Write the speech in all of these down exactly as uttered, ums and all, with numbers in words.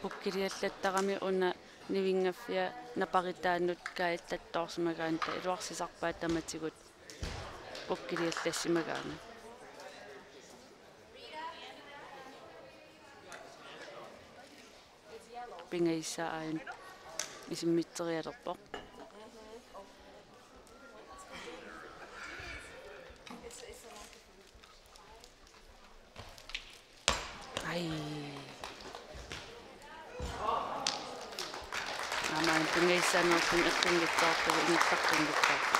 Pukkiliallattarami una nivinngaffia naparitaanut kaajallattoorsimagaanni iluarsisarpaat tamatigut pukkiliallassimagaanni. Pingajussaa aajuna isimmitserialerpoq. Ai. Aamma pingajussaanngorluni eqqunngitsoortugut, ingerlaqqunngitsoortugut.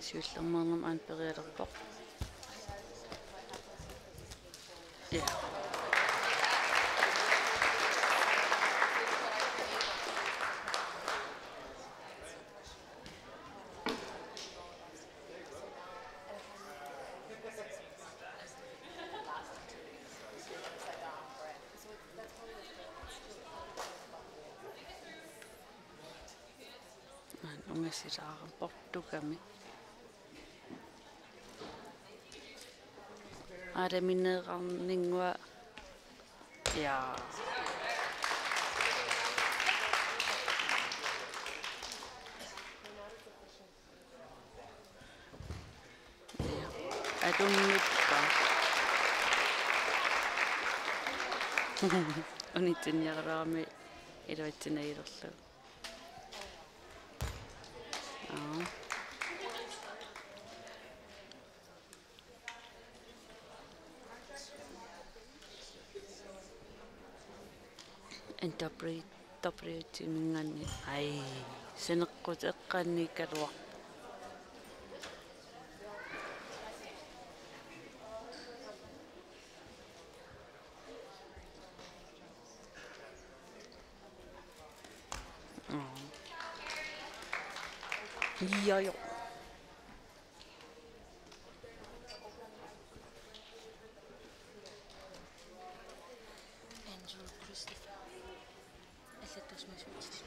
Siullermeernermi aamma perialerpoq. Ja. Aamma ungasilaareerpoq tukami. Aalaminneerarninngua. Ja. Atunnuppa. Unitsinniaraluarami iluatsinnagilerlugu. Aa. En dobri-, dobriutiminngaanniit. Ai, saneqqut eqqaanniikkaluarpoq. Aa. Ja, ja. Andrew Christopher. Allattuusmasuutillugu.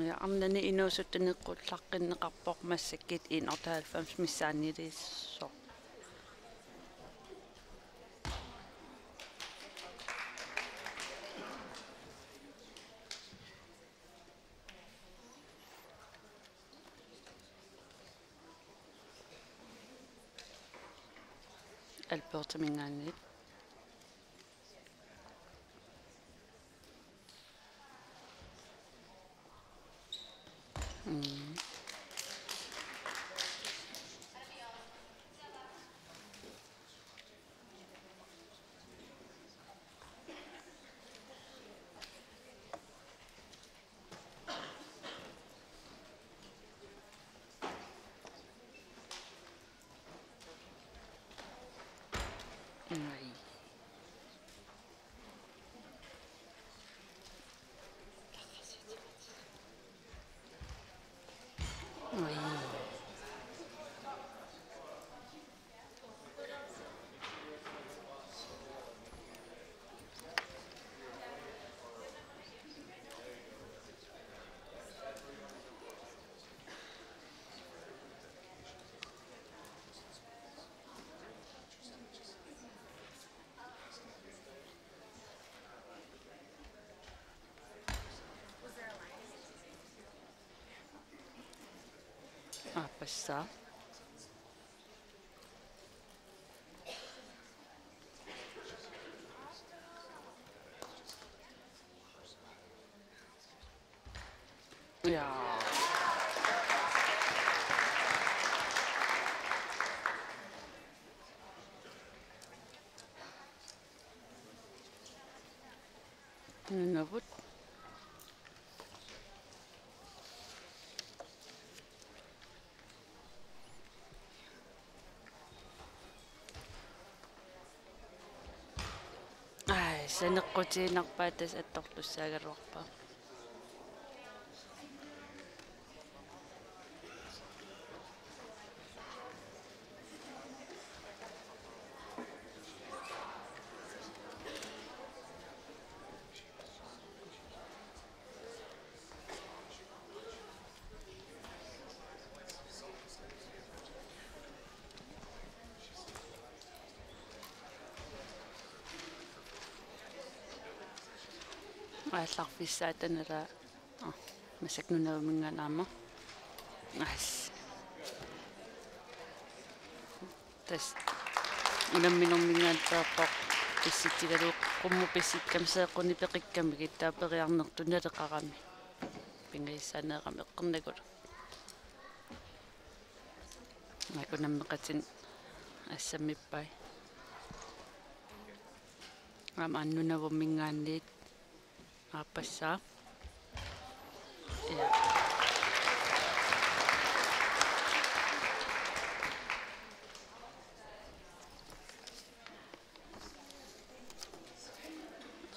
Ja, arnani inuusuttut neqqullaqqinneqarpoq massakkut enoghalvfems missaanniiliissoq. Albertaminngaanniit. Aappassaa. Ja. Nunavut. Ai, saneqqutiinnarpaa, tassa attortussaagaluarpaa. Aallarfissaata nala. Aa, massakkut Nunavuminngaanniit aamma. Aas. Tassa unamminerminngaanniit peerpoq, pissitsigalugu qummut pissikkami seeqqunik peqikkamigit, taava periarnertut naleqarami. Pingajussaaneerami eqqornagulu. Aajuku nammineqatigiit assammippai. Aamma Nunavuminngaanniit aappassaa. Ja.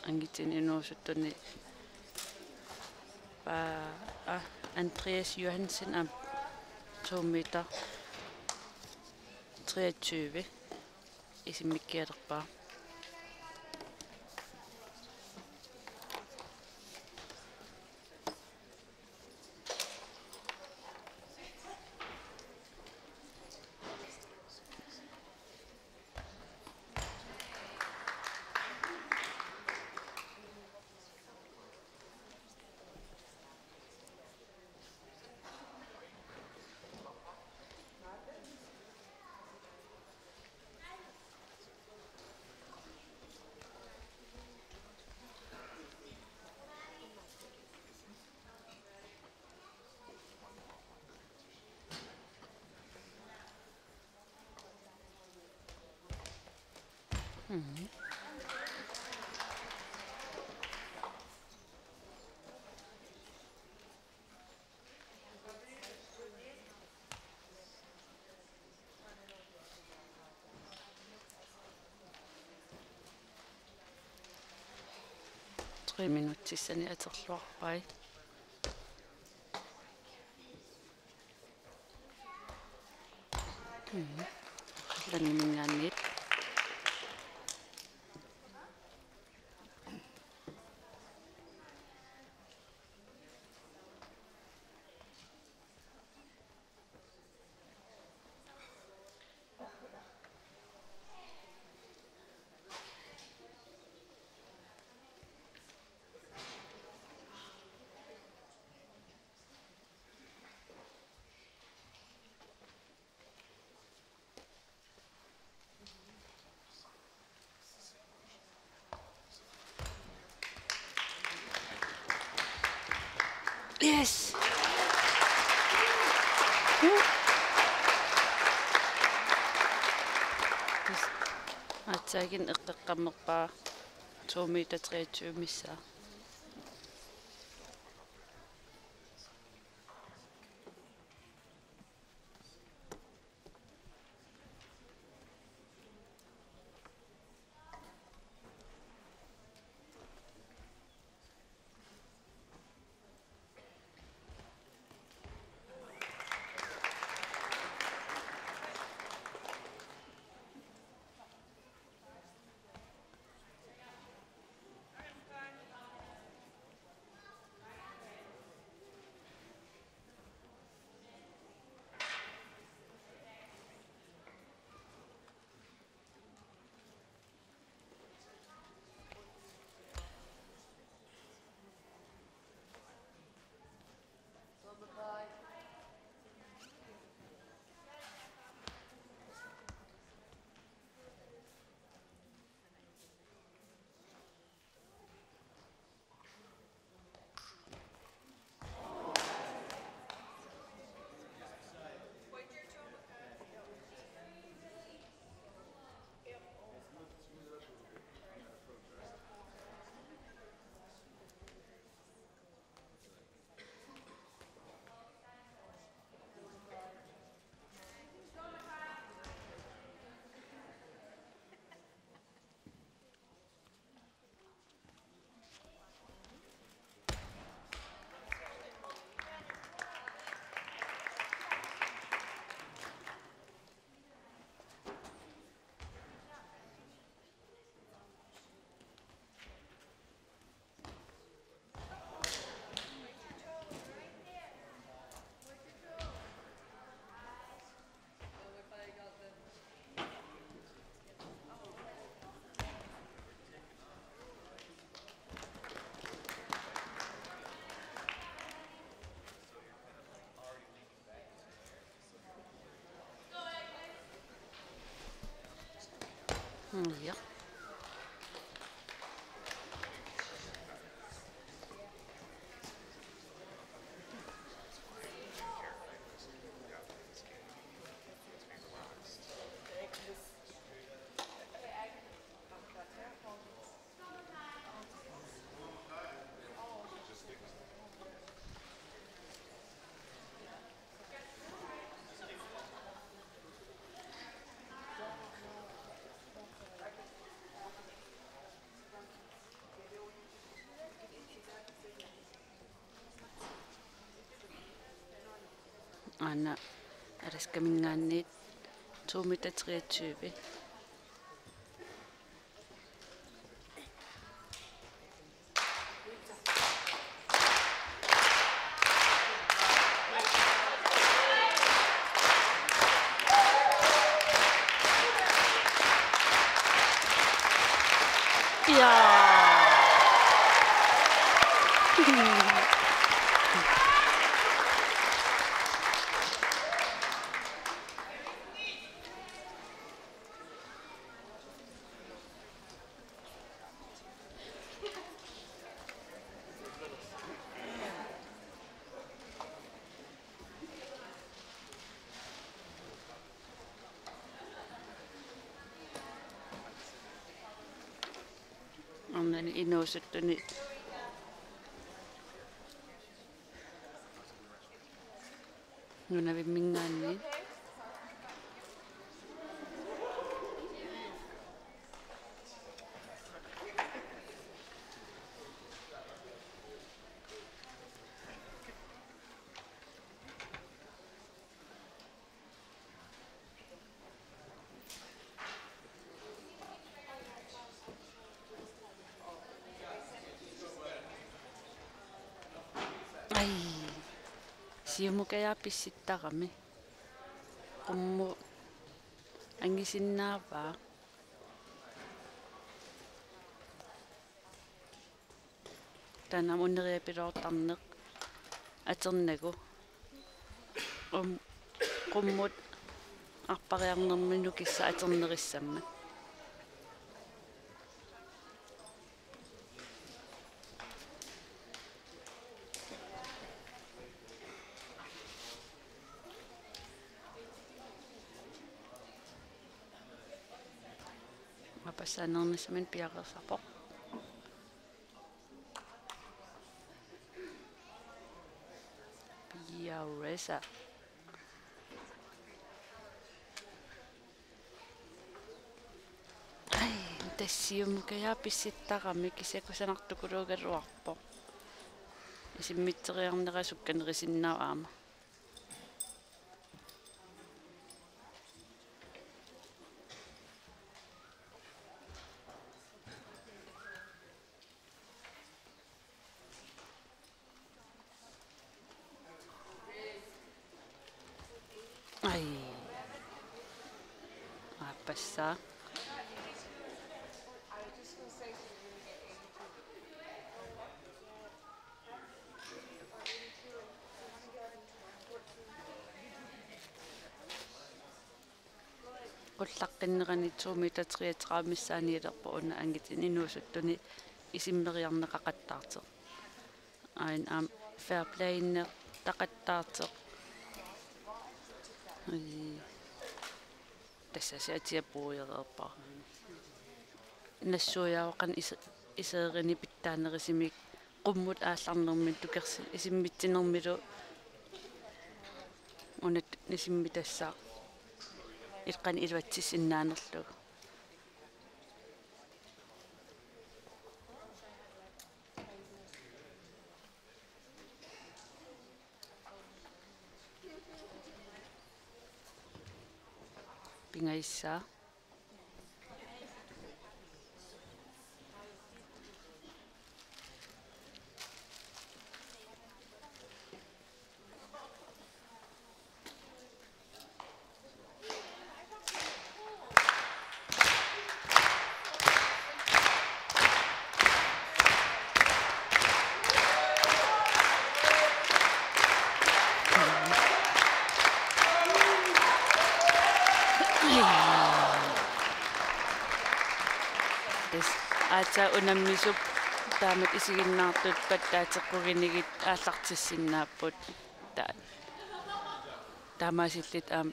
Angutinut inuusuttuni paa-, aa, Andreas Johansen aamma to meter treogtyve isimmikkialerpaa. Mhm. Tre minutsissanik atorluarpai. Mhm. Lannimingaanniit. Yes. Yes. Aatsaat eqqaqqammerpaa to meter treogtyve missaa. Mm, ja. Aana Alaskaminngaanniit to meter treogtyve. Ja. Arnani inuusuttuni nunavimminngaanniit. Ai. Siumukajaaq pissittarami. Qummut angisinnaavaa. Taanna aamma uneriapiloortarneq atornagu. Aamma qummut arpariarnermik nukissaq atornerissammat. Aappassaa nernissaminut piareersarpoq. Piareersaa. Ai, tassa siumukajaaq pissittarami, kisianni kusanartukuluugaluarpoq. Isimmitseriarnera sukkanerusinnaavoq aamma. Ai. Aappassaa. Qullaqqinnerani to meter treogtredive missaaniilerpoq una angutinut inuusuttuni isimmeriarneqaqattaartoq. Aajuna aamma fair playinnertaqattaartoq. Ii. Tassa aasiit atia puujereerpara. Nassuiaavoq qanoq is-, iserini pitsaanerusumik qummut aallarnermini tukersi-, isimmitsinermilu una isimmitassaaq. Illit qanoq iluatsissinnaanerlugu. Pingajussaa. Tassa aatsaat unammisup taamatut isiginnaartut pattaateqquginigit aallartissinnaapput. Ta-, taamaasillutik aamma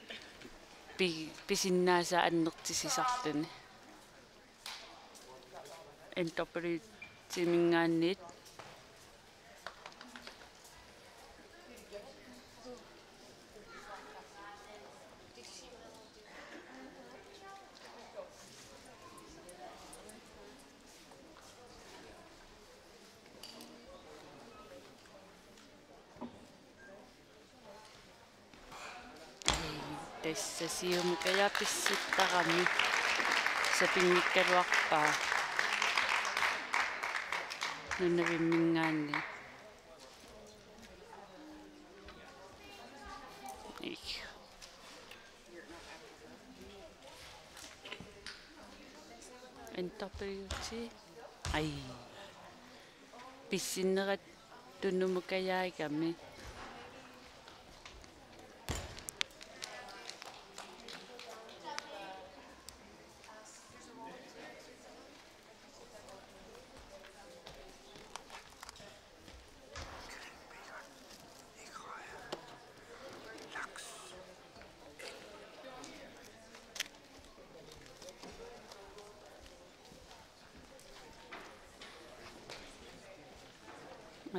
pi-, pisinnaasaat annertusisarluni. N W T-minngaanniit. Tassa siumukajaat pissuttarami sapinngikkaluarpaa. Nunavimminngaanniit. Ih. N W T. Ai. Pissinnerat tunumukajaagami.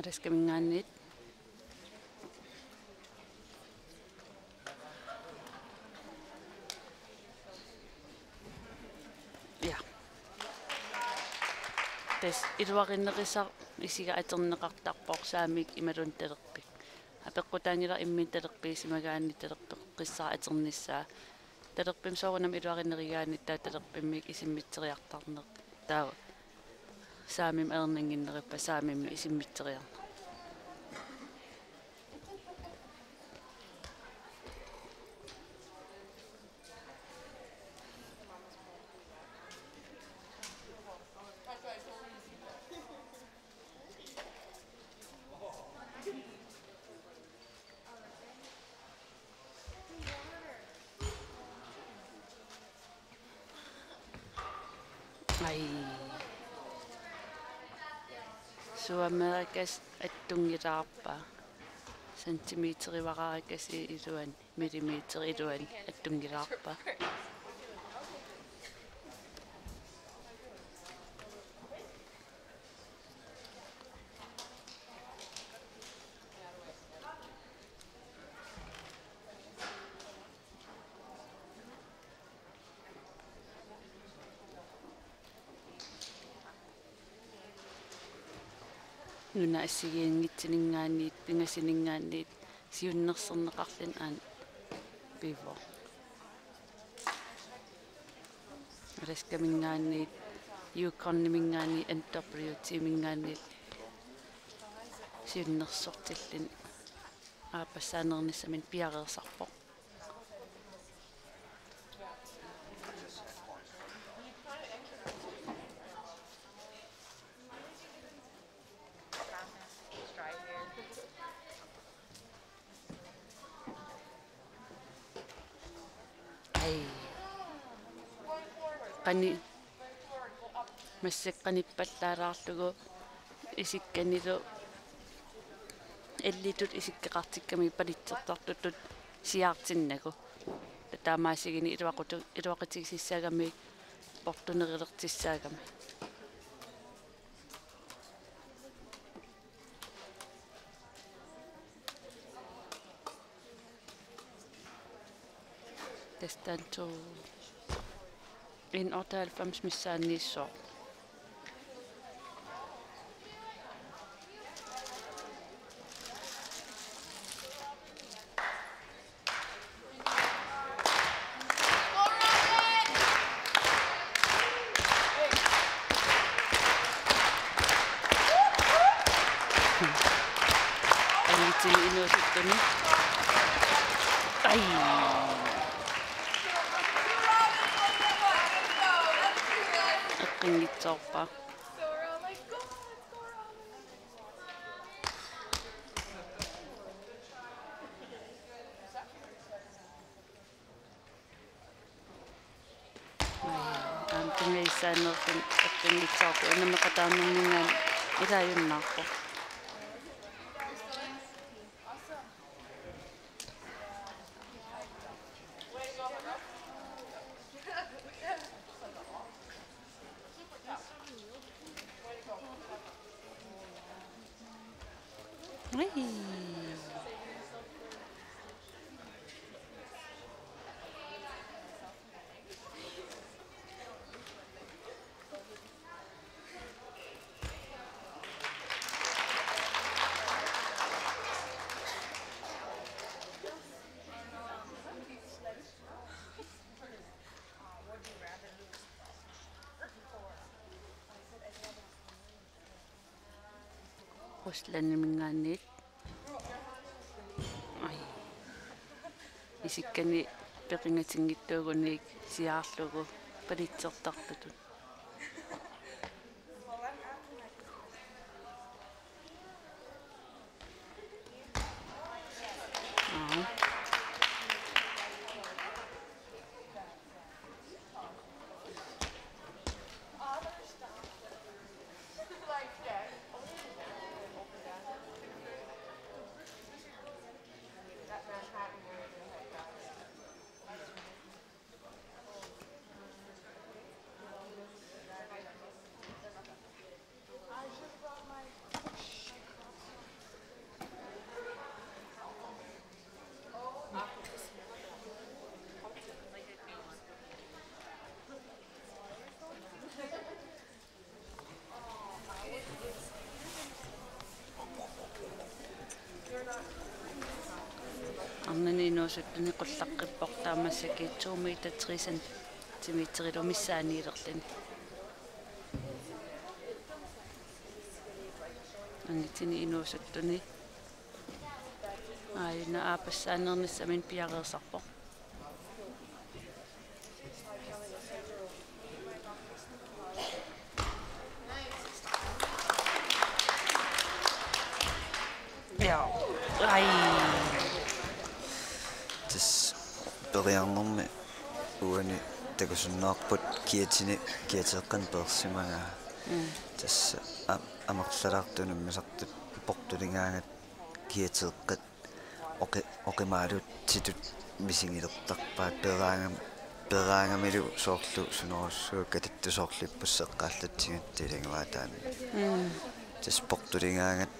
Alaskaminngaanniit. Ja. Tassa iluarinerusaq isiga atorneqartarpoq saamikkut imaluunniit talerpikkut. Apeqqutaanngilaq imminut talerpiusimagaanni talerpeqqissaaq atornissaa. Talerpimmi soorunami iluarinerugaanni taava talerpimmik isimmitseriartarneq. Taava saamimmi ajornannginneruppat saamimmi isimmitseriarneq. Ai. Suameerakkasik attunngilaarpaa. Centimeterivaraakkasik iluani, millimeter iluani attunngilaarpaa. Nunap assigiinngitsuninngaanniit, pingasuninngaanniit siunnersorneqarluni aamma pivoq. Alaskaminngaanniit, Yukoniminngaanniit, N W T-minngaanniit siunnersortilluni aappassaaneernissaminut piareersarpoq. Ai. Qani-, massakkut qanippallaalaarlugu isikkanilu ellitut isikkoqartikkamik palitsertartutut siaartinnagu. Taamaasigineq iluaqutu-, iluaqutigisassaagami portunerulertussaagami. Tassa taanna N otteoghalvfems missaanniissaaq. Angitinut inuusuttuni. Ai. Eqqunngitsoorpaa. Aamma pingajussaaneerluni eqqunngitsoorpoq, unammeqataarnerminngaanniit ilaajunnaarpoq. Ui. Ruslandiminngaanniit. Ai. Isikkani peqingatinngitsuugunik siaarlugu palitsertartutut. Aa. Arnani inuusuttuni qullaqqippoq, taamaassagaluartoq to meter tre centimeterilu missaaniilerluni. Angitini inuusuttuni aajuna aappassaaneernissaminnik piareersarpoq. Ja. Ai. Tassa periarnermi uani takusinnaavarput kiatini, kiateeqqanik peersimagaa. Mm. Tassa am-, amerlalaartut unammisartut portuligaangat kiateeqqat oqi-, oqimaalutsitut misigilertarpaat, peeraangam-, peeraangamilu soorlu sunerussuaq katittusoorlu ippusseqqaallatsigit tilinguataan. Mm. Tassa portuligaangat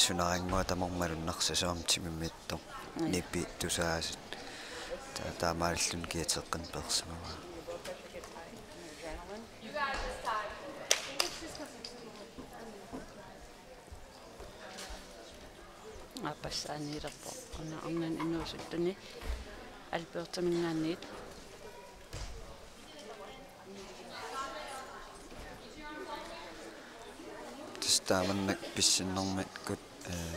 sunarannguaq tamarmik malunnarsisoq aamma timimiittoq. Mm. Nipi tusaasut. Ta-, taamaalilluni kiateeqqanik peersimavaa. Aappassaaniilerpoq una arnani inuusuttuni Albertaminngaanniit. Tassa taamannak pissinnermikkut, ee,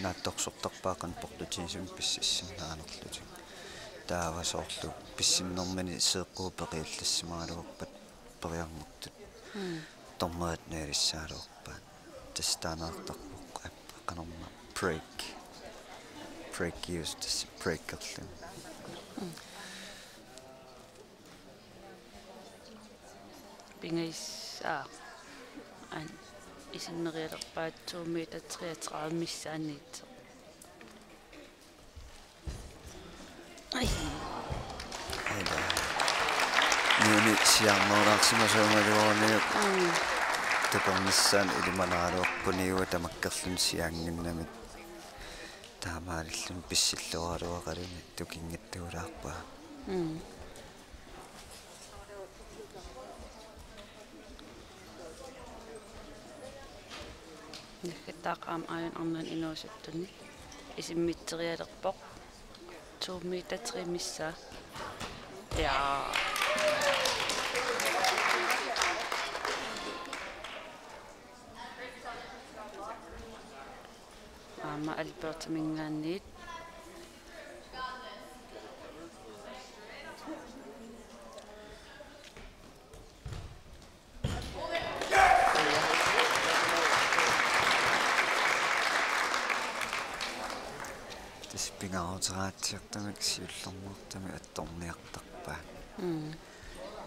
naatsorsortarpaat qanoq portutigisumik pississinnaanerlutik. Taava soorlu pissinnermini seeqquup peqiallassimagaluarpat periarnertut. Mm. Dommerit naalissagaluarpaat. Tassa taanna artarpoq, ap-, qanormaa break. Break use, tassa breakerluni. Mm. Pingajussaaneq. An-, isinnerialerpaat to meter treogtredive missaaniittoq. Ai. Aida. Nuuni siaarnerulaarsimasuugaluaruniuk. Mm. Tapernissaanut ilimanaraluarpuniua tamakkerluni siaannginnamik. Taamaalilluni pissilluaraluaqaluni tukinngitsuulaarpaa. Mm. Naggataa aamma aajuna arnani inuusuttuni isimmitserialerpoq. To meter tre missaa. Ja. Aamma Albertaminngaanniit. Tassa pingaaruteqaatsiartumik siullermeertumik attorniartarpaat. Mm.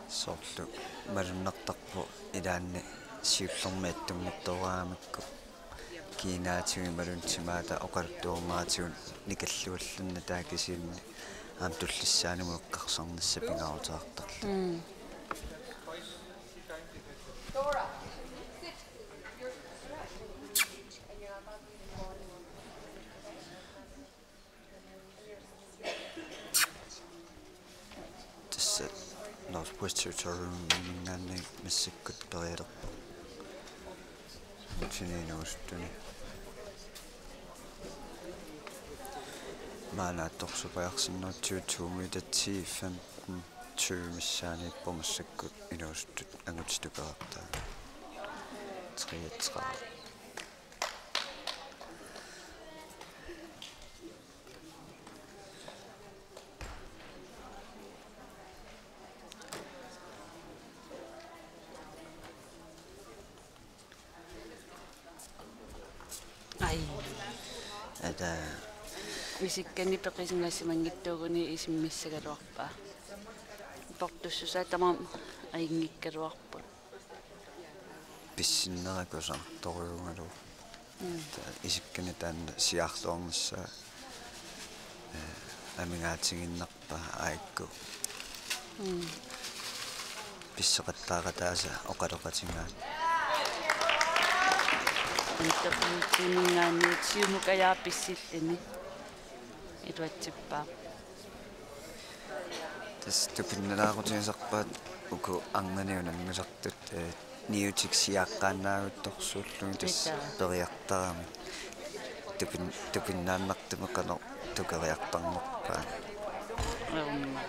Soorlu malunnartarpoq ilaanni siullermik attunngitsooraaramikku kiinaatigut imaluunniit timaata oqaluttuarneratigut nikalluallanneq taava kisianni aamma tullissaanut eqqarsarnissaq pingaaruteqartarlugu. Mm. Tassa Northwest Territories-minngaanniit massakkut perialerpoq. Utsini inuusuttuni. Maanna attorsupajarsinnaatigut to meter ti femten tyve missaaniippoq massakkut inuusuttut angutit tukeqartaat. Treogtredive. Ai. Ata. Isikkanik peqisinnaasimanngittuguni isimmissagaluarpaa. Portussusaa tamarmik ajunngikkaluarput. Pissinnerat kusanartorujugaluarpoq. Mm. Ta-, isikkanik taanna siaarluarnissaa, eh, amigaatigiinnarpaa aajuku. Mm. Pisseqattaaqataasa oqaloqatigaat. Interviewtimingaanniit siumukajaaq pissilluni. Iluatsippaaq. Tassa tupinnalaaqutigisarpaat uku arnani unammisartut, eh, niutik siaqqaannaavittorsuullugit tassa. Ita. Periartaramik. Tupin-, tupinnaannartumik qanoq tukeriartarnerpaat. Aamma.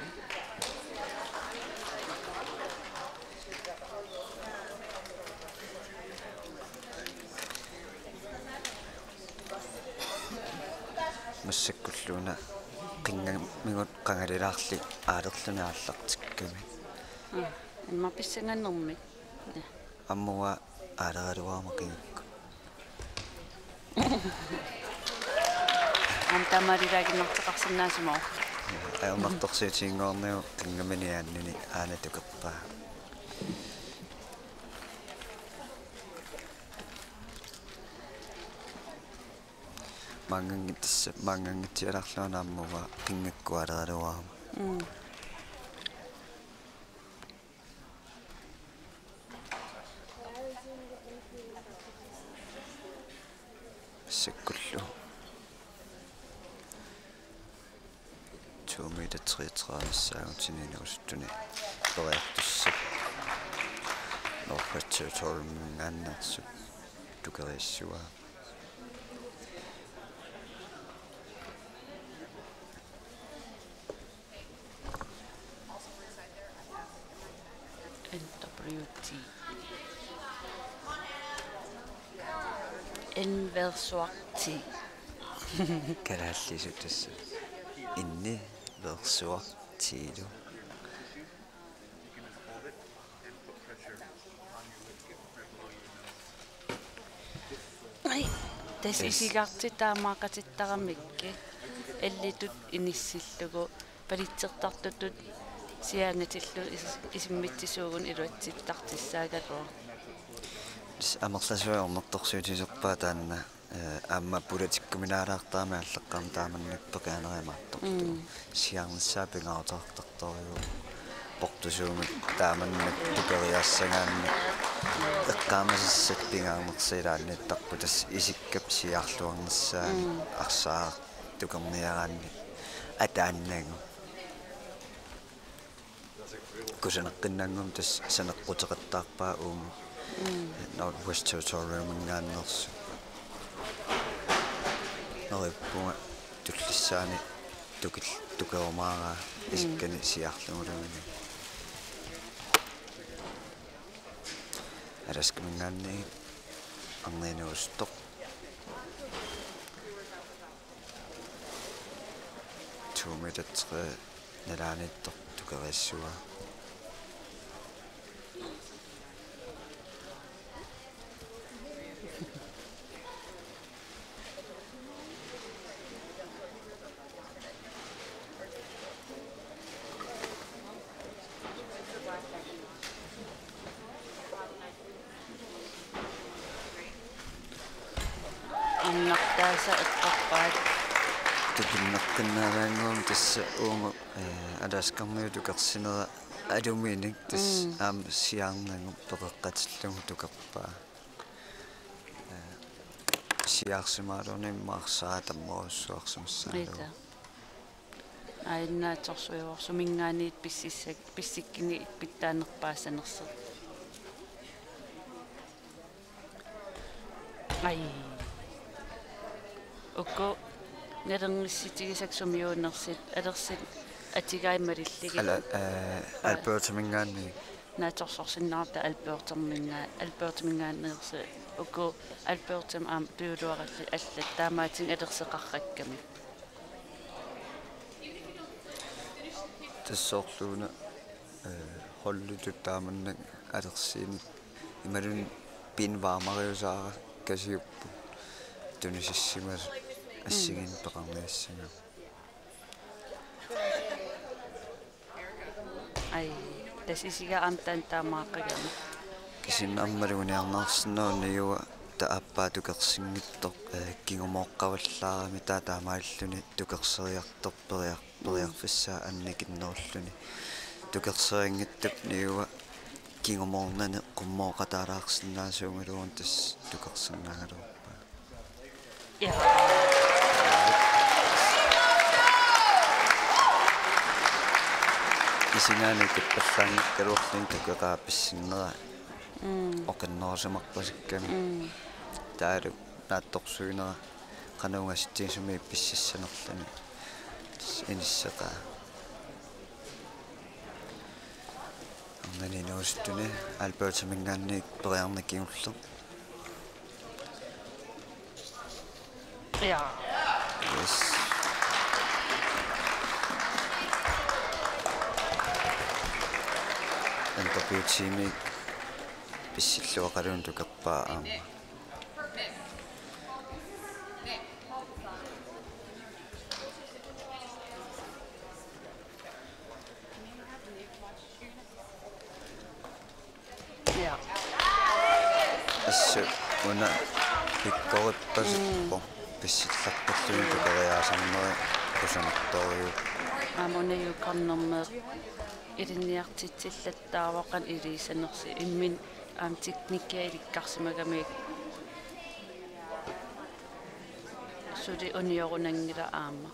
Massakkulluuna qinngamigut qangalilaarli aalerluni aallartikkami. Mm. Immaqa pissangannermik. Ja. Aamma uanga aaleraluarama qingakku. Aamma taamaalilaaginnartoqarsinnaasumavoq. Ajornartorsiutiginnguarnigu qinngaminik aannani aana tukerpaa. Maannganngit-, tassa maannganngitsualaarlunga aamma uanga qinngakku aaleraluarama. Mm. Massakkullu to meter treogtredive missaagutini inuusuttuni periartussat Northwest Territories-minngaanneersut tukeriassuaa. N W T. N versuarti. Kalaallisut tassa. Inni versuartilu. Ai, tassa. Yes. Isigartit taamaaqatittaramikku allitut inissillugu palitsertartutut siaangatillugu is-, isimmitsisuugut iluatsittartussaagaluarpoq. Tassa amerlasuut ajornartorsiutigisorpaat taanna. Eh, aamma politikkuminaalaartarami aallaqqaammut taamannak peqqinneriartortut. Mm. Siaarnissaa pingaaruteqartartorujuuvoq. Portusuumik taamannak tukeriassagaanni eqqaamasassat pingaarnersaat ilaanniittarput, tassa isikkap siaarluarnissaanut. Mm. Arsaaq tukerniaraanni ataannagu. Kusanaqqinnanngummi tassa saneqquteqattaarpaa uuma. Mm. Northwest Territories-minngaanneersut. Neriuppunga tullissaani tukil-, tukerumaaraa. Mm. Isikkanik siaarlugulugit. Alaskaminngaanniit arnat inuusuttoq. To meter tre nalaaniittoq tukeriassuaa. Sa eqqarpaat. Tukinnaqqinnaalaannguamik tassa uuma, eh, Alaskarmiut tukersinera aluminik tassa Mm. aamma siaarnagu peqeqqatillugu tukerpaa. Eh, siaarsimaaluni immaqa arsaat tammarujussuarsimassagaluarpoq. Ita. Aajunnaatsorsuivoq suminngaanniit pississag-, pissikkinik pitsaanerpaassanersoq. Ai. Uku nalornissutigisakka sumiuunersut, alersit atugaat malillugit. Ala, eh, Albertaminngaanniit. Naatsorsorsinnaavarput Albertaminngaa-, Albertaminngaanneersut. Uku Albertam aamma tujuluarallit allat taamaattumik alerseqarrakkamik. Tassoorluuna, eh, holditut taamannak alersiinik imaluunniit pinvaamariusaara kasiupput tunisissimasut assigiinneq peqarniassagamik. Ai, tassa isigaat aamma taanna taamaaqqagamik. Kisianni aamma maluginiarneqarsinnaavoq niua taava aappaa tukersinngitsoq, eh, kingumooqqavallaarami taava taamaalilluni tukerseriartorpoq periar-, periarfissaa annikinnerulluni. Tukerserinngitsup niua kingumoornani qummooqataalaarsinnaasuugaluaruni tassa tukersinnaagaluarpaa. Ja. Isigaani kippallaanngikkaluarluni tukeqaaq pissinnera Mm. oqinnerusimarpasikkami. Mm. Taavalu naatsorsuinera qanoq ungasitsisumik pississanerluni inisseqaa. Arnani inuusuttuni Albertaminngaanniit periarneq kingulleq. Ja. Yes. Interviewteamip pissilluaqaluunniit tukerpaa aamma. Ja. Assut una pikkorippasippoq Mm. pissillarpalluni tukeriaasarneri kusanartorujuk. Aamma una Yukon-ermeeq ilinniartitsillattaarpoq qanoq ilisanersoq imminut aamma teknikkia ilikkarsimagamik suli uniorunanngilaq aamma.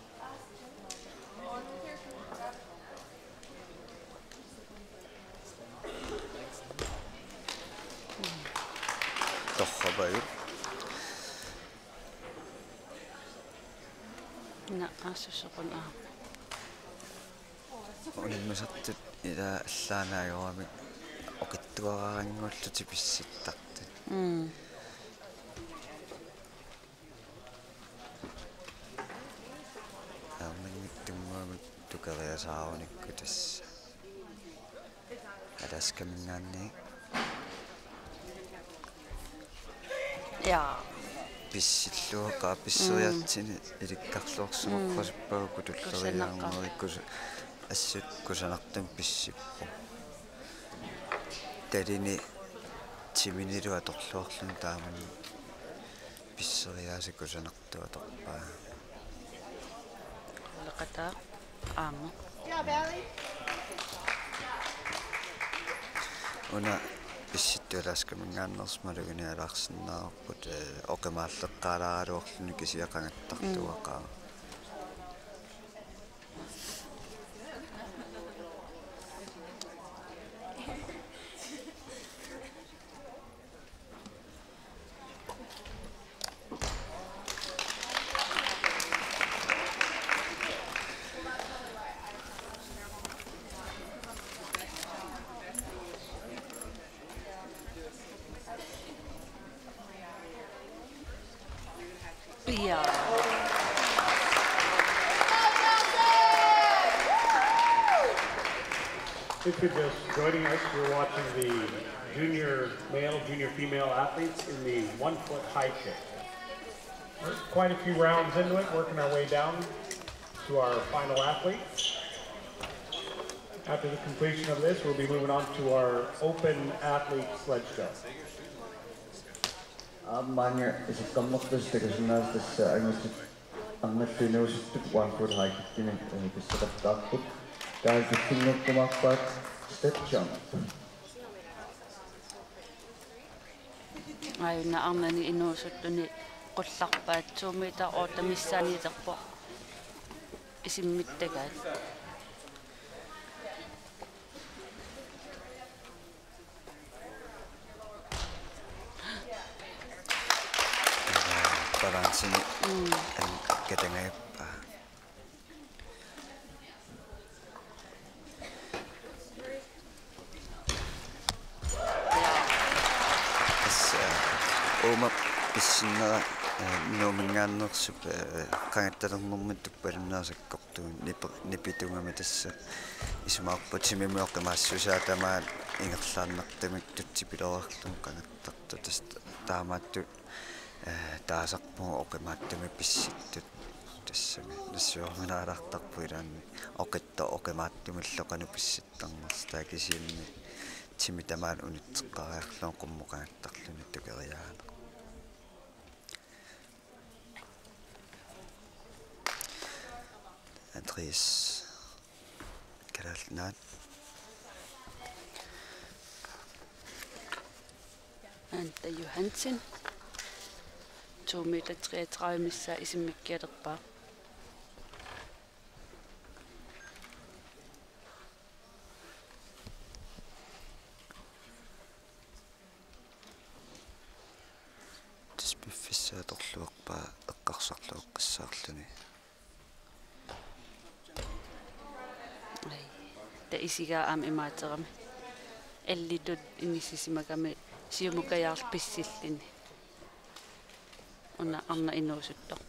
Torrapajut. Na, assusoqun aamma. Unammisartut ila allaanaajuramik oqitsuaraannguullutik pissittartut. Mm. Aamma nittunnguamik tukeriasaarunikku tassa. Alaskaminngaanniit. Ja. Pissilluaqaaq pisseriartuni Mm. ilikkarluarsimappasippaa Mm. kutulleriaarneri Kusanaqaaq. kus-, assut kusanartumik pissippoq. Talini timinilu atorluarluni taamani pisseriaaseq kusanartoq atorpaa. Leqataa aamma. Una pissittualaskaminngaanneersoq maluginialaarsinnaavarput, eh, oqimaalleqqaalaaraluarluni kisiat qangattartuaqaaq. Ja. If you're just joining us, you're watching the junior male, junior female athletes in the one-foot high kick. We're quite a few rounds into it, working our way down to our final athletes. After the completion of this, we'll be moving on to our open athlete sledge jump. Uh, Aamma maanga isikkammertusi takusinnaasut tassa angutit arnallu inuusuttut one foot high kickimik, eh, pissuteqattaarput. Taava killinngukkumaarpaat step jump. Aajuna arnani inuusuttuni qullarpaat to meter otte missaaniilerpoq isimmittagaat. Balanceni. Mm. An-, katangajappaa. Tassa, eh, uuma pissinnera, eh, Nuumminngaanneersup, eh, qangattalernermut tupalunneq sakkortuumik nipe-, nipitugami tassa isumaqarpunga timimut oqimaassusaa tamaat ingerlaannartumik tutsipiloorlugu qangattartoq tassa taamaattut, eh, taasarpugut oqimaattumik pissittut tassami nassuiarminaalaartarpoq ilaanni oqitsoq oqimaattumillu qanoq pissittarnersoq taava kisianni timi tamaat unitseqqaariarlugu qummut qangattarluni tukeriaaneq. Andreas Kalaallit Nunaat. Anda Johansen. To meter treogtredive missaa isimmikkialerpaa. Tassa piffissaq atorluarpaa eqqarsarluaqqissaarluni. Ai. Taava isigaa aamma imaaterami. Ellitut inissisimagami siumukajaarlugu pissilluni. Una arnaq inuusuttoq.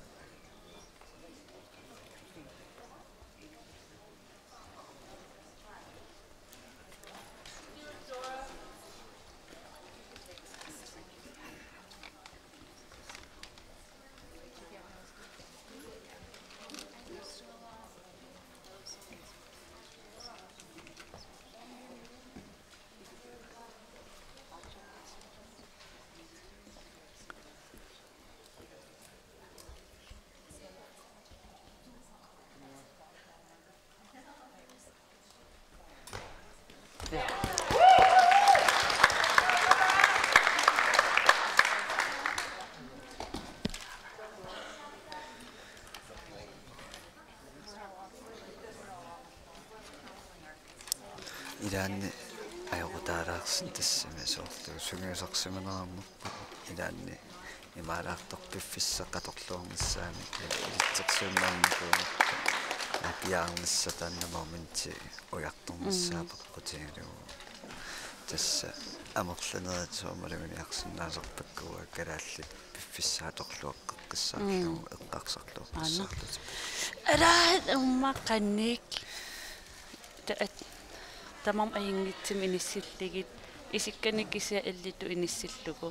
Ilaanni ajoqutaalaarsinnaasarput tassami soorlu sungiusarsimanerarnerput ilaanni imaalaartoq piffissaq atorluarnissaanut ilitsersuinnarnikuugatta piaarnissaq taanna momenti ujartornissaa. Mm. Peqqutigalugu tassa amerlanerit soormaluguniarsinnaasarpakka uanga kalaallit piffissaq atorluaqqissaarlugu. Mm. Eqqarsarluaqqissaarlutik. Aana, uummaqqannik. Ta-, at-, tamarmik ajunngitsumik inissillugit, isikkanik kisiat ellitut inissillugu.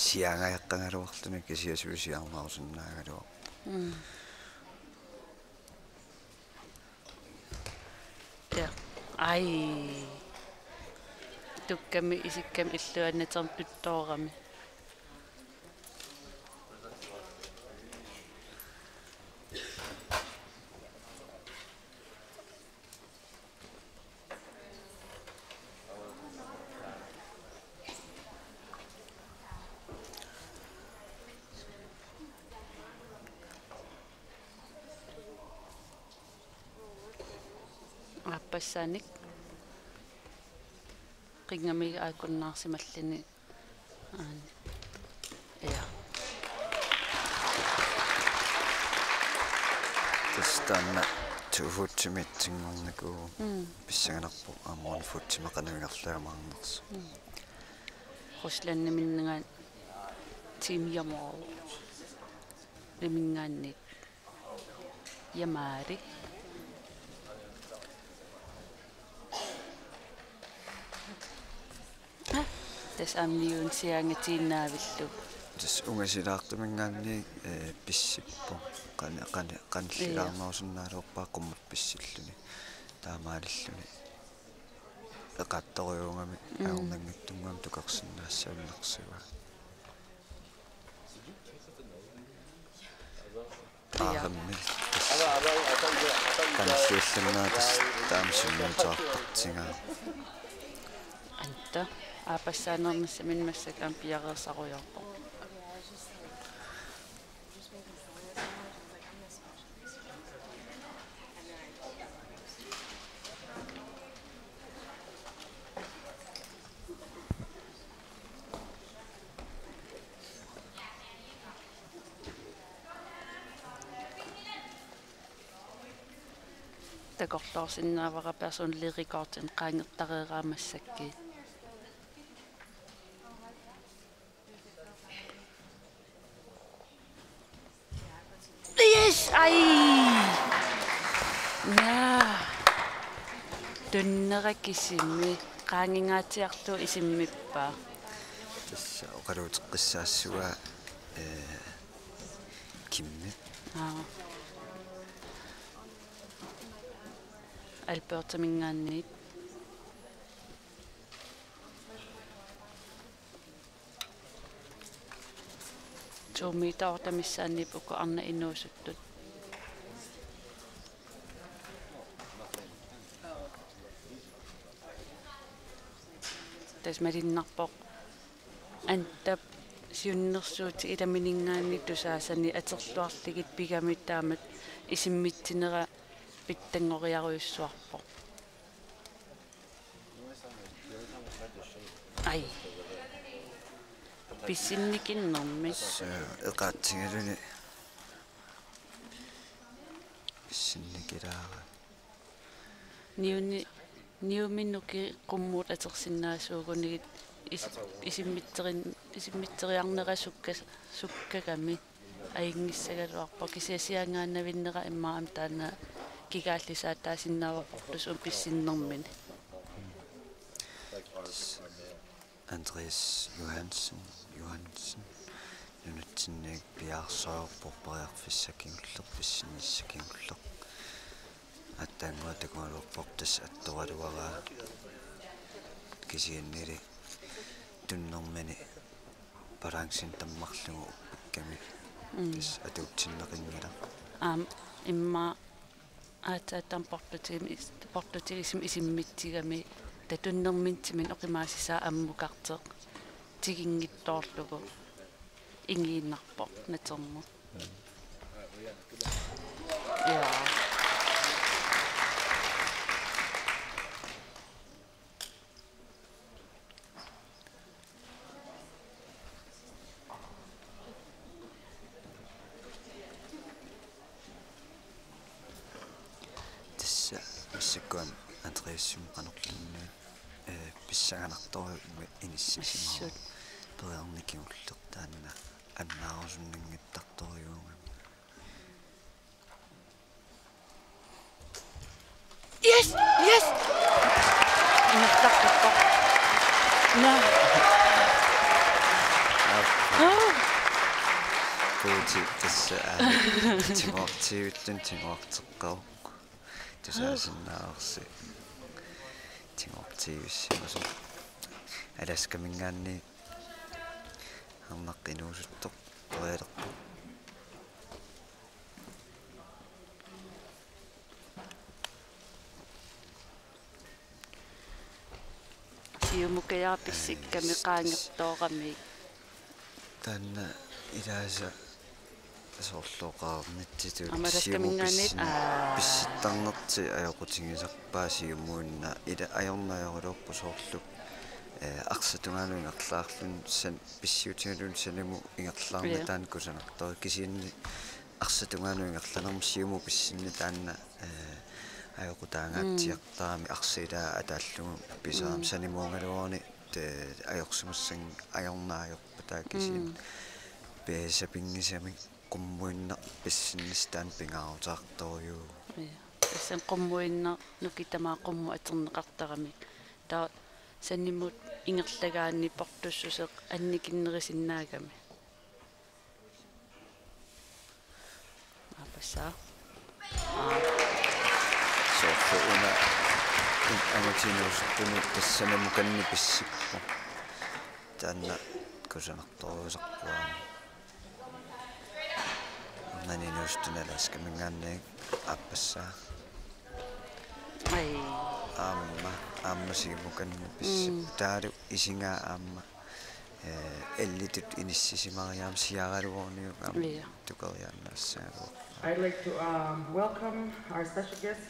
Siaangajaqqagaluarluni kisiat suut siaarnerusinnaagaluarput. Mm. Ja. Ai. Tukkami isikkami illuannatermi tuttoorami. Aappassaanik qingamiga aakkunnaarsimalluni. Aani. Ja. Tassa taanna two footimiitsinngornikuuvoq. Mm. Pissanganarpoq aamma one footimik qanoq ingerlaajumaarnersoq. Mm. Ruslandiminngaanniit Team Jamali. Naminngaanniit Jamali. Tassa aamma niuersiaangatiinnaavillugu. Tassa ungasilaartuminngaanniit, eh, pissippoq. Qan-, qan-, qanillilaarnerusinnaagaluarpaa qummut pissilluni. Taamaalilluni. Eqaattorujuugami. Mm. Ajornanngitsunnguamik tukarsinnaassagunarsugaa. Aammi. Qanilliullannaatasi taama sunniuteqartigaa. Anta. Aappassaanernissaminni massakkut aamma piareersarujoorpoq. Takorloorsinnaavara personlig rekordinik qaangertareeraa massakkut. Yes, ai! Naa. Tunnera kisimi qaangingaatsiarlugu isimmippaa. Tassa oqaluuteqqissaassavaa, ee, Kimmip. Aa. Albertaminngaanniit. Tuumiitaortamissaanniip uku arnat inuusuttut. Tassa malunnarpoq Antap siunnersuutit ilamininngaanniit tusaasani atorluarlugit pigamik taamatut isimmitsitsinera pitsanngoriarujussuarpoq. Ai. Pissinnikinnermi. Tassa eqaatsigaluni pissinnikilaarami. Niuni-, niuminnut qummut atorsinnaasuugunigit is-, isimmitserin-, isimmitsereernera sukka-, sukkagami. Ajunngissagaluarpoq kisianni assigiinnavinnera immaqa aamma taanna kigaallisaataasinnaavarput uuma pissinnermini. Andreas Johansen, Johansen, nunatsinni piareersarpoq periarfissaq kingulleq, pissinnissaq kingulleq. Aatsaannguaq takugaluarpoq tassa attoraluaraa kisiannili tunnermini balancen tammarlugu uppikkami. Mm. Tassa atuutsinneqanngilaq. Aamma immaqa aatsaat taama portutigisumik is-, portutigisumik isimmitsitsigami taava tunnermini timini oqimaassusaa ammukartoq tiginngitsoorlugu ingiinnarpoq natermut. Ja. Tassa massakkut Andreasip qanorluunniit, ee, pissanganartorujuuvoq inissisimavoq. Assut. Periarfissaq kingulleq taanna annaarusunninngittartorujuugami. Yes! Yes! Ingerlaqqippoq. Naa. Aap. Aa. Puuti tassa, aa, tiguartiivilluni tiguarteqqavoq. Tusaasinnaavarsi tiguartiivissimasoq. Alaskaminngaanniit arnaq inuusuttoq perialerpoq. Siumukajara pissikkami qaangertoorami. Taanna ilaasa soorlu oqarnitsitut aamma siumut alaskaminngaanniit, pissin-, aa, pissittarnertik ajoqutigisarpaat siumuinnaq ila ajornaq ajoraluarpoq soorlu, ee, arsaq tungaanut ingerlaarluni san-, pissiutigalugu sanimut ingerlaarneq, ja, taanna kusanartoq kisianni arsaq tungaanut ingerlanermut siumut pissinneq taanna, ee, ajoqutaangaatsiartarami. Mm. Arsaq ilaa ataallugu pisarami. Mm. Sanimuugaluaruni, ee, ajorsimassanngilaq ajornaq ajorpata kisianni. Mm. Pe-, sapinngisamik qummuinnaq pissinnissaq taanna pingaaruteqartorujuuvoq. Ja. Tassani qummuinnaq nukitamik qummut atorneqartarami. Taava sanimut ingerlagaanni portussuseq annikinnerusinnaagami. Aappassaa. Aa. Soorlu una in-, angutit inuusuttunut tassanimukanni pissippoq. Taanna kusanartorujussuuvoq. Naninuustuna Alaskaminngaanniit aappassaa. Ai. Aamma, aamma siumukanna pissip. Mm. Taavalu isigaa aamma. Eh, ellitut inissisimariaam siaraluorniuk aamma. Ja. Tukeriaannassagaluaq. I'd like to um, welcome our special guest,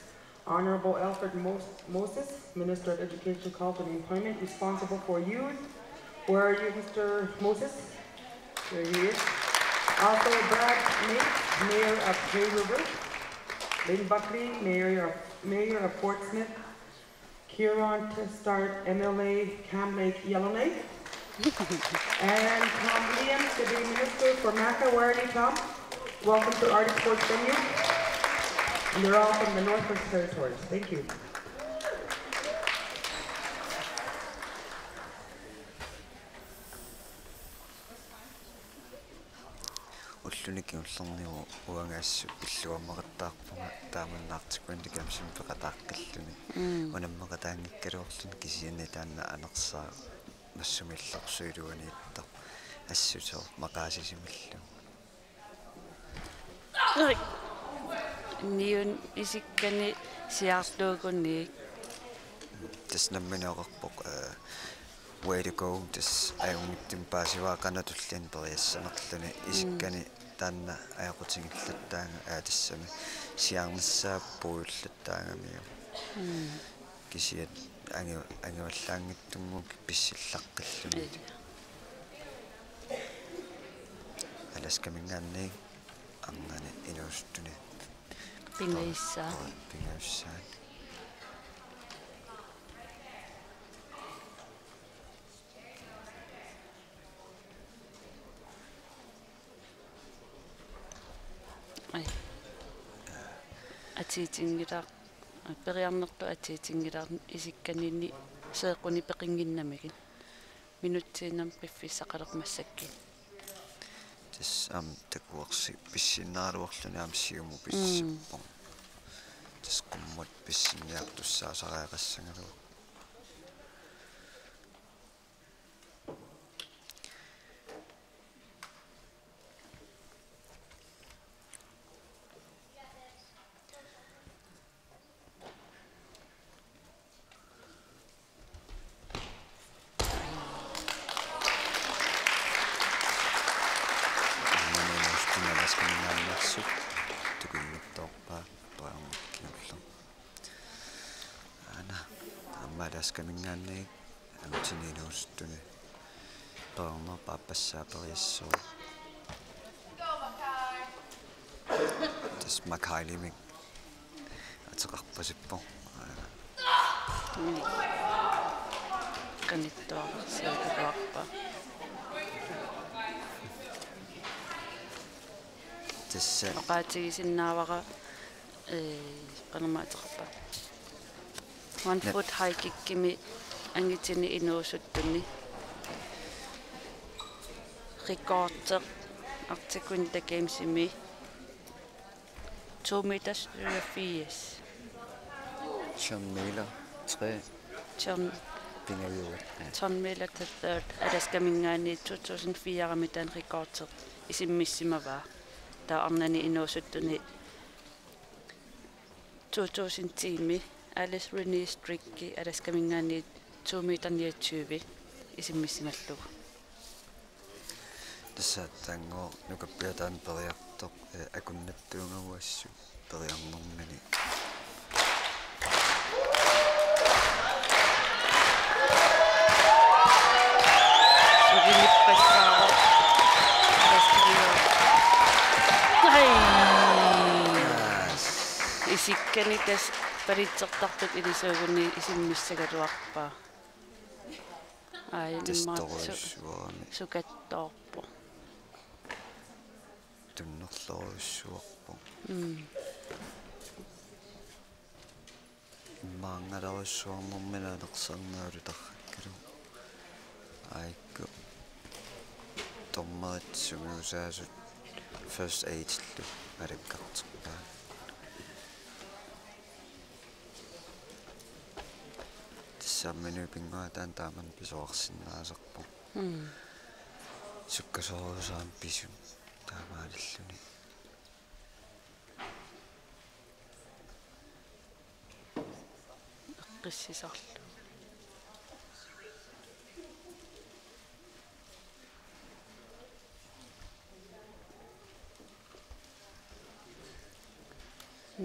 Honorable Alfred Mos- Moses, Minister of Education, Culture, and Employment, responsible for youth. Where are you, Mister Moses? There he is. Also, Brad Mate, Mayor of Hay River. Lynn Buckley, Mayor of, Mayor of Fort Smith. Kieran Testart, M L A, Cam Lake, Yellowknife. And Tom Williams, Deputy Minister for MACA. Where are you, Tom? Welcome to Arctic Sports Venue. And they're all from the Northwest Territories. Thank you. Ulluni kingullerni uanga assut pilluammaqattaarpunga taamanna Arctic Winter Gamesimi peqataaqqilluni. Mm. Unammeqataanngikkaluarluni kisianni taanna anersaaq massumillersuiluaniittoq assut soorlu maqaasisimalluni. Niun isikkani siarluugunik. Tassa nammineq oqarpoq, eh, way to go, tassa ajunngitsumik paasivaa qanoq tulliani periassanerluni isikkani taanna ajoqutigilluattaanga, aa, tassami siaarnissaa puigullattaagamiuk. Mm. Kisianni angi-, angivallaanngitsunnguukkit pissillaqqilluni. Alaskaminngaanniit arnani inuusuttuni. Pingajussaa. Pingajussaa. Ai. Atuutinngilaaq, periarnertut atuutinngilaaq isikkaninni seeqqunik peqinnginnamigit. Minutsiinnarmik piffissaqalerpoq massakkut. Tassa aamma takuarsi pissinnaagaluarluni aamma siumut pissippoq. Tassa qummut pissinniartussaasariaqassagaluarpoq. Aamma inuusuttuni Alaskaminngaanneersut tukunnittoorpaa periarneq kingulleq. Aana, aamma Alaskaminngaanniit angutini inuusuttuni periarneq aappassaa periassooq. Tassa Mackaylimik ateqarpasippoq. Qanittuarsiugaluarpa. Tassa oqaatigisinnaavara, ee, qanormaa ateqarpa. One foot high kickimi angutini inuusuttuni. Rekordeq Arctic Winter Gamesimi to meter syvogfirs. John Miller, tre. John, Pingajuat. Ja. John Miller the third, Alaskaminngaanniit to tusind fire-mi taanna rekordeq isimmissimavaa. Taava arnani inuusuttuni to tusind ti-mi Alice Renee Strick Alaskaminngaanniit to meter niogtyve isimmissimallugu. Tassa taanna nukappiaq taanna periartoq, eh, akunnattuugavut assut periarnermini. Sulinippassaaru. Ai. Isikkani tassa palitsertartut ilisuuguni isimmissagaluarpaa. Ai, tassa immaqa su-, torujussuarami. Sukattoorpoq. Tunnerlorujussuarpoq. Mm. Immaangalarujussuarnermini anersarnerup tarrakkalu. Aajuku dommerit sungiusaasut first aidillu alakkarterpaat. Tassa aamma inuit pinnguaat taanna taamanna pisoqarsinnaasarpoq. Mm. Sukkasoorujussuaq aamma pisut taamaalilluni. Qissisorlu.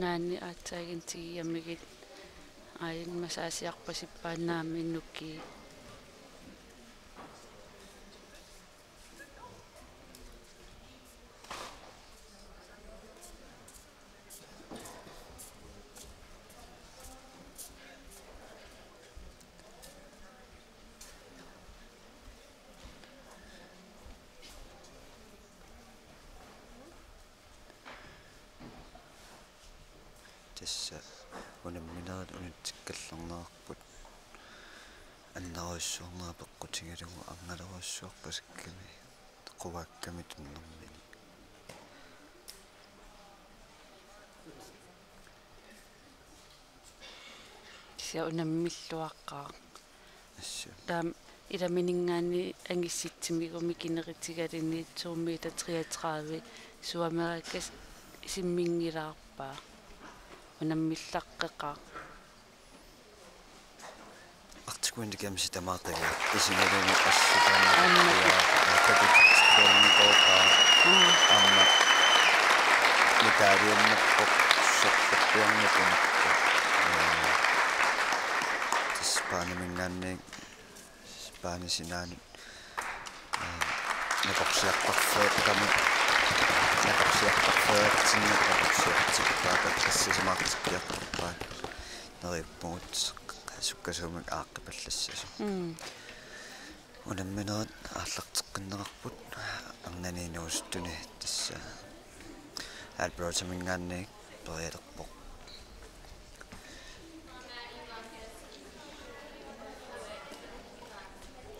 Naani aatsaaginnaq tigigamigit aajuna masaasiarpasippaat naamik nukii. Tassa unamminerit unitsikkallarnerarput annerujussuarnera peqqutigalugu arngalerujussuarpasakkami quaakkami tunnermini. Kisianni unammilluaqqaaq. Assut. Taama ilamininngaanniit angissitsimigumik ineritigaluni to meter treogtredive Sydamerika simminngilaarpaa. Unammillaqqeqaaq. Arctic Winter Gamesi tamaat qiviarput isimaluni assut aamma qiviarput. Aamma medaljennerpoq sorlerpiarneq punippoq. Tassa Spaniminngaanniit, Spanip sinaanut, ee, nakorsiartarfeeqqamut, nakorsiartarfeeqqatsinni nakorsiartippaat, qissisimaatikkiartorpaat neriuppugut sukkasuumik aaqqipallassasut. Mm. Unamminerit aallarteqqinneqarput arnani inuusuttuni, tassa Albertaminngaanniit perialerpoq.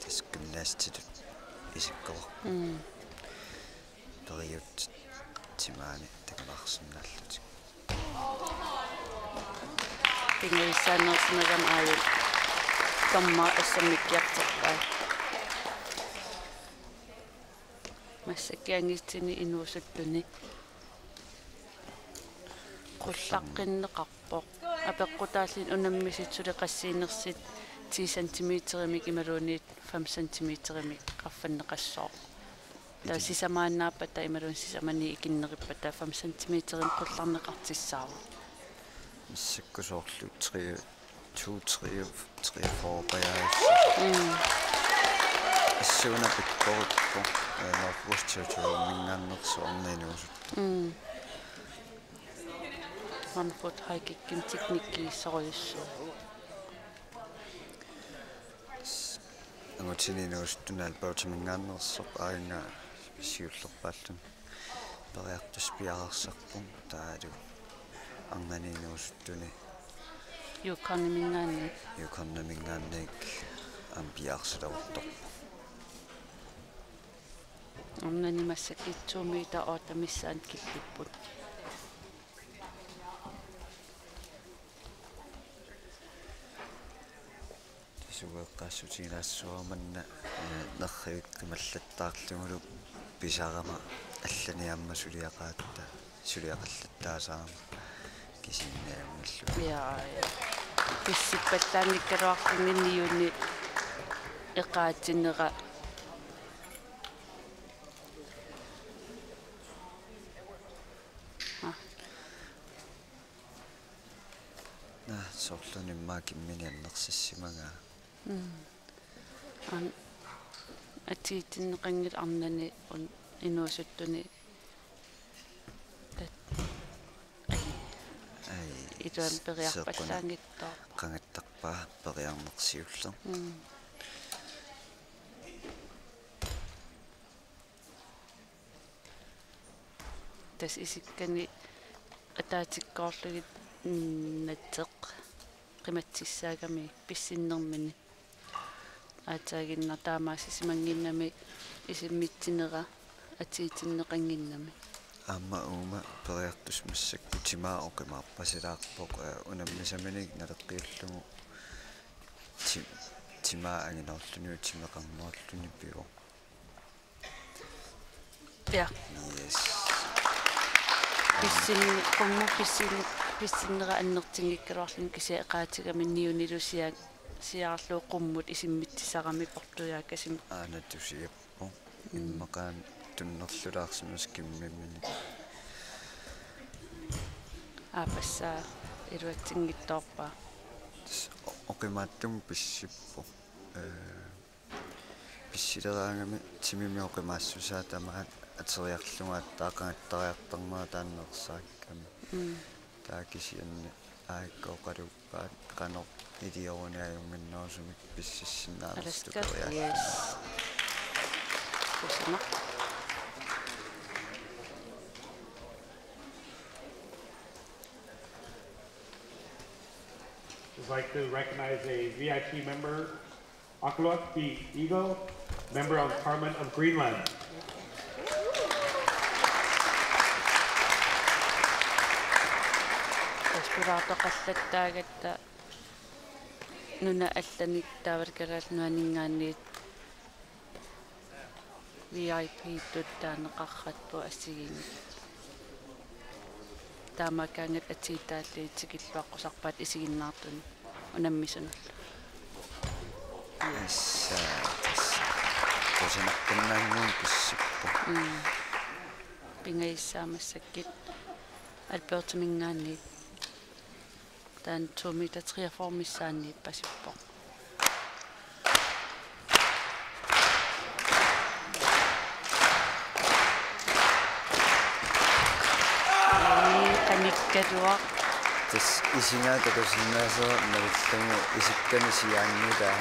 Tassa gymnastitut isikkoqarpoq. Mm. Periutsit timaani takulaarsinnaallutik. Pingajussaaneersimagamik aajuna dommeri assammikkiartorpaa. Massakkut angisutsini inuusuttuni qullaqqinneqarpoq. Apeqqutaalluni unammisut suli qassiinersut ti centimeterimik imaluunniit fem centimeterimik qaffanneqassooq. Taava sisamaannaappata imaluunniit sisamaniit ikinnerippata fem centimeterimik qullarneqartussaavoq. Massakkut soorlu tre, to, tre, tre, fire pajaassu. Mm. Assuuna pikkorippoq, ee, Northwest Territoryminngaanneersoq arnat inuusut. Mm. One foot high kickimik teknikkiussorujussuuvoq. Angutini inuusuttuni Albertaminngaanneersoq aajuna siullerpaalluni periartussaq piareersarpoq, taavalu arnani inuusuttuni Yukonimingaanniit. Yukoniminngaanniit aamma piareersileruttorpoq. Arnani massakkut to meter otte missaani killipput. Tassa ueqqaassutigilaassuara manna, ee, nerrivik qimallattaarlugulu pisarama allani aamma suliaqatta, suliaqallattaasarama kisianni ajunngilluinnarpoq. Ja, ja. Pissippallaanngikkaluarluni niuni eqaatsinera. Ah. Naa, soorlumi immaqa kimmini annersissimagaa. Mm. An-, atiitinneqanngilaq arnani un-, inuusuttuni. Tat-, ai. Ai, iluamik periarpallaanngitsoorpoq. Seeqquna qangattarpaa periarneq siulleq. Mm. Tassa isikkani ataatikkoorlugit, mm, natseq qimatsissaagami pissinnermini. Aatsaaginnaq taamaasisimannginnami isimmitsinera atiitinneqannginnami. Aamma uuma periartussaq massakkut timaa oqimaarpasilaarpoq, ee, unammisaminik naleqqiullugu ti-, timaa anginoorluni timeqarnerulluni pivoq. Ja. Yes. Pissin-, qummut pissin-, Pissinnera annertunngikkaluarluni kisianni eqaatigami niunilu sia-, siaarlugu qummut isimmitsisarami portujaakasimi. Aana tusiappoq. Immaqa tunnerlulaarsimasoq qimmimini. Aappassaa iluatsinngitsoorpaa. Tassa o-, oqimaattumik pissippoq. Ee, pissileraangami timimi oqimaassusaa tamaat ateriarlugu aatsaat qangattariartarnera taanna ersaakkami. Mm. Taava kisianni aajuku oqaluuppaat qanoq ilioruni ajunnginnerusumik pississinnaanersoq. Alaska, tukeriarlugu. Yes. Kusanaq. I'd like to recognize a V I P member, Aklot the Eagle, Member of Parliament of Greenland. Tasulaartoqallattaagatta nunat allanik taavalu Kalaallit Nunaanninngaanniit V I P-tut taaneqarput assigiinngitsut. Taamaakkaangat atiitaalli tikilluaqqusarpaat isiginnaartuni unammisunullu. Tassa, tassa. Kusanaqqinnaagunik pissippoq. Mm. Pingajussaammassakkit Albertaminngaanniit. Taanna to meter treogfyrre missaanniippasippoq. Ii, qanikkaluaq. Tassa isigaa takusinnaasoq navillugu isikkani siaannutaa.